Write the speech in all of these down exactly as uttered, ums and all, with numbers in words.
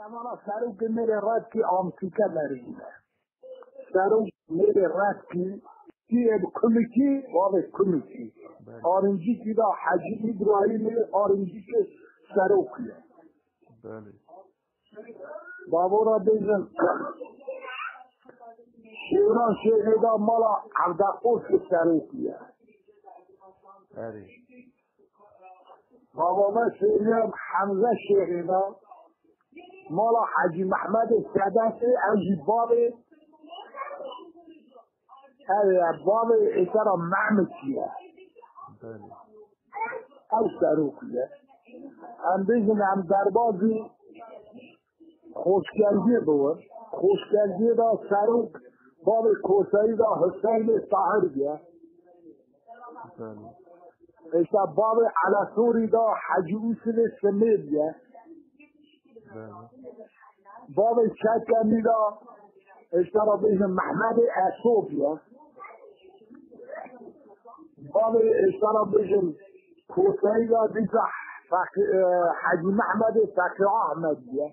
Emana serokê mêrê Redkî Antîke merîne. Serok mêrê Redkî, tiyê bi Kumikî, bavê Kumikî. Belê. Arincîkî de Hecî Îbrahîmê Arincîkê serok ye. Belê. Bavora bêjin, Şêran Şêxê de mala Evdaqosê serok ye. Erê. Bavame Sêriyem Hemze Şêxê de mala Hecî Mehmedê Sedetê, ew jî bavê, ew ye, bavê êsera Mehmikî ye. Belê. Ew serok ye. Em bêjin em derbazî Xoşgeldiyê biwin. Xoşgeldiyê de serok bavê Koseyî de Hiseynê Tahir ye. Belê. Îşte bavê Elesorî de Hecî Ûsilê Simêl ye. Belê. Bavê Çekemî de, îşte re bêjin Mehmedê Esop ye. Bavê, îşte re bêjin Koseyî de dîsa Feqî-, e, Hecî Mehmedê Feqî Ahmed ye.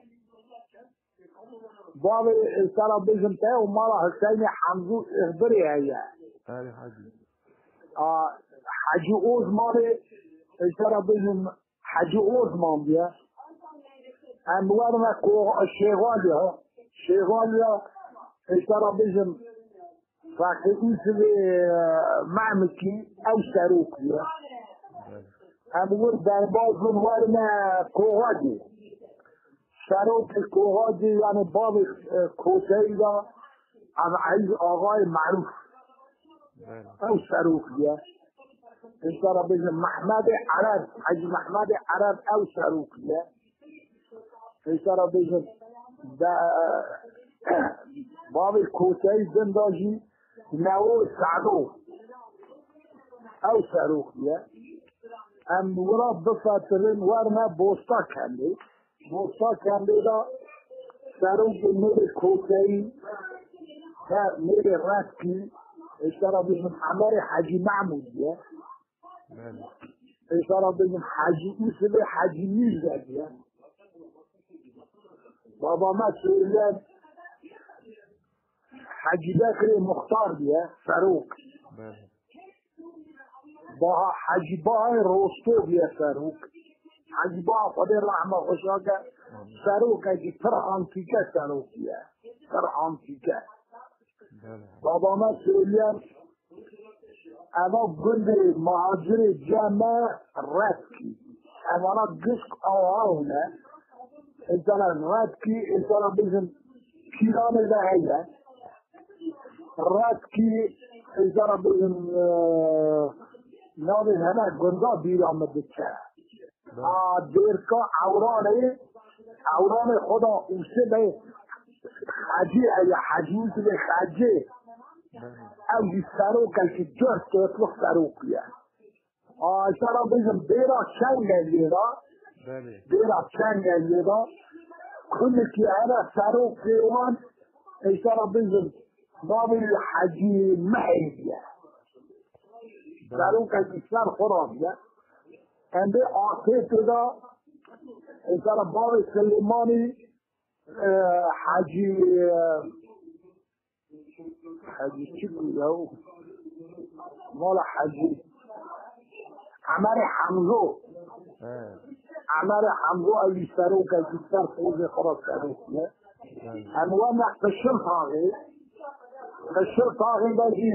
Bavê, îşte re bêjin te û mala Hiseynê Hemzû Îxbirê heye. Erê Hecî. A, Hecî Ozmanê, îşte re bêjin Hecî Ozman diye. Em werme ko-, Şêxaliya. Şêxaliya, îşte re bêjin Feqî Ûsilê, e, Memikî, ew serok diye. Em wir derbazin werme Koxadê. Serokê Koxadê, yani bavê, e, Koseyî de, Eveiz Axayê Merûf. Belê. Ew serok diye. Îşte re bêjin Mehmedê Ereb, Hecî Mehmedê Ereb ew serok diye. Îşte re bêjin de, bavê Koseyî din de jî Newo Sado. Ew serok diye. Em wira bifetirin werme Bosta Kendê. Bosta Kendê de serokê mêrê Koseyî, he, mêrê Redkî, îşte re bêjin Emerê Hecî Mehmûd ye. Belê. Îşte re bêjin Hecî Ûsilê Hecî Mîrze ye. Baba me Sêriyen Hecî Bekirê Muxtar diye, serok. Belê. Baha, Hecî Bahayê Rostov ye serok. Hecî Baha Xwedê rehma xwe şake, serokekî pir antîke serok ye. Pir antîke. Belê. Baba me Sêriyen, eva gundê muhacirê cem e Redkî. Evana gişk awa ne. Însana Redkî, însana bêjin Pîranê de heye. Redkî, însana bêjin, e, navê hene gunda bîra min diçe. A, Dêrka Ewranê, Ewranê xwe da Ûsibê Xecî heye, Hecî Ûsibê Xecî. Ew jî serokekî curt têtlix serok ye. A, îşte re bêjin Bêra Çengeliyê de, Belê. Bêra Çengeliyê de, kulikî hene serokê wan, îşte re bêjin navê Hecî Mehê ye. Belê. Serokekî ser xwe ra ye. Em bê Atêtê de, îşte re bavê Silêmanî, e, Hecî, e, Hecî çi bû ya? Mala Hecî. Emerê Hemzo. He. Emerê Hemzo ew jî serokekî ser pozê xwe re serok ye. Belê. Em wene Qişil Taxê. Qişil Taxê de jî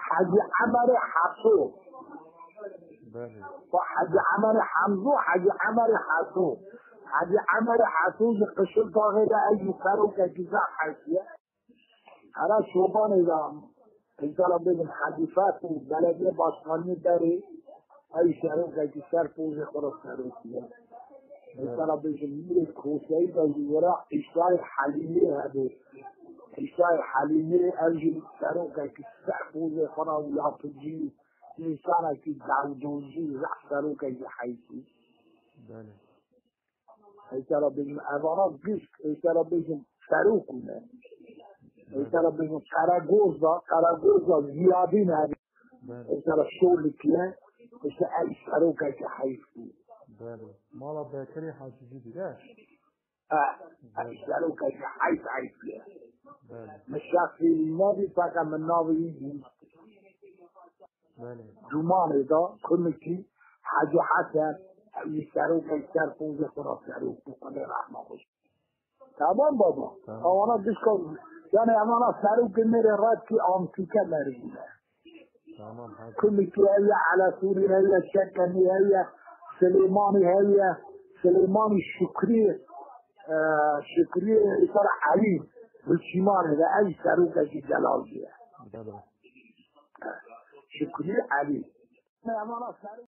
Hecî Emerê Heso. Belê. Ve Hecî Emerê Hemzo, Hecî Emerê Heso. Hecî Emerê Heso jî Qişil Taxê de ew jî serokekî zehf hesî ye. Hera Çobanê de, însana bêjin Hecî Feto, belediye başkaniyê derê, ew serokekî ser pozê xwe re serokî ye. Însana bêjin Mîrê Koseyî de jî wira Îsayê Helîmê hebe. Îsayê Helîmê ew jî serokekî ser pozê xwe re û yapicî, însanekî dewdozî, zehf serokekî heyfî. Belê. Însana bêjin evana gişk, însana bêjin serok ne. Însana bêjin Qeregozda, Qeregozda Ziyadîn hebe. Belê. Însana Şolikî ye, îşte ev serokekî heyfî. Belê. Mala Bekirê Hecî jî bîre. Ev serokekî heyf heyf ye. Belê. Min şexsî wî nebî, feqet min navê wî bîst. Belê. Dûmanê de Kumikî Hecî Hesen, ew jî serokek ser pozê xwe re serok bû, Xwedê rehma xwe. Tamam baba. Tamam. Ewana gişka, yani ewana serokê mêrê red kî antîke merivî ne. Tamam, hadi. Kumikî heye, Elesûrî heye, Çekenî heye, Silêmanî heye, Silêmanî Şukrî, e, Şukrî Îsar Elî, Hilşîmanê de ev serokekî delal bûye. Delal. Şukrî Elî.